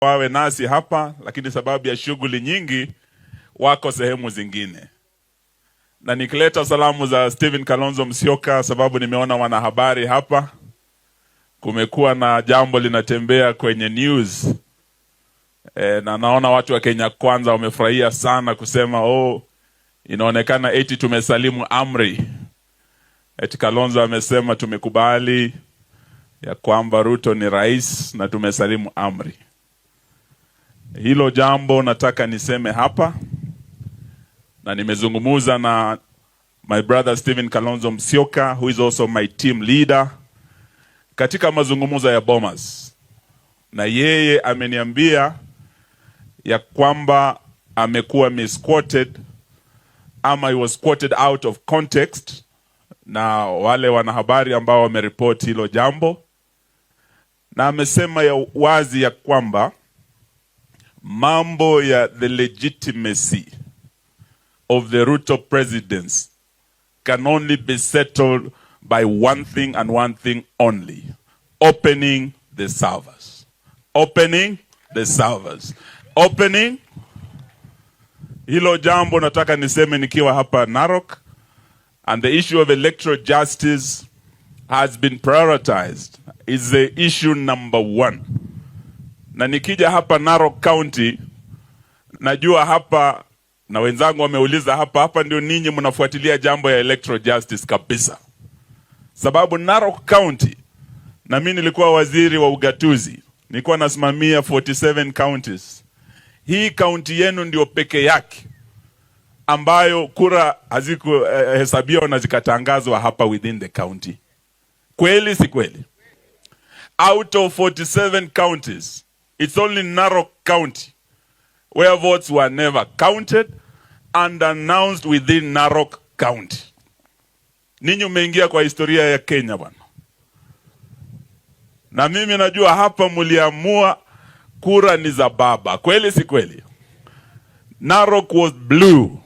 Wawe nasi hapa, lakini sababu ya shughuli nyingi wako sehemu zingine. Na nikileta salamu za Stephen Kalonzo Musyoka, sababu nimeona wanahabari hapa, kumekuwa na jambo linatembea kwenye news na naona watu wa Kenya Kwanza wamefurahia sana kusema, "Oh, inaonekana eti tumesalimu amri." Eti Kalonzo amesema tumekubali ya kwamba Ruto ni rais na tumesalimu amri. Hilo jambo nataka niseme hapa, na nimezungumza na my brother Stephen Kalonzo Musyoka, who is also my team leader, katika mazungumzo ya Bomas, na yeye ameniambia ya kwamba amekuwa misquoted ama he was quoted out of context na wale wanahabari ambao wameripoti hilo jambo, na amesema ya wazi ya kwamba mambo ya the legitimacy of the Ruto presidency can only be settled by one thing and one thing only: opening the servers. Opening the servers. Opening. Hilo jambo nataka niseme nikiwa hapa Narok, and the issue of electoral justice has been prioritized, is the issue number one. Na nikija hapa Narok County, najua hapa na wenzangu wameuliza hapa, hapa ndio ninyi mnafuatilia jambo ya electoral justice kabisa, sababu Narok County, na mimi nilikuwa waziri wa ugatuzi, nilikuwa nasimamia 47 counties. Hii kaunti yenu ndio peke yake ambayo kura hazikuhesabiwa na zikatangazwa hapa within the county. Kweli si kweli? Out of 47 counties, it's only Narok County where votes were never counted and announced within Narok County. Ninyi umeingia kwa historia ya Kenya, bwana, na mimi najua hapa mliamua kura ni za baba. Kweli si kweli? Narok was blue.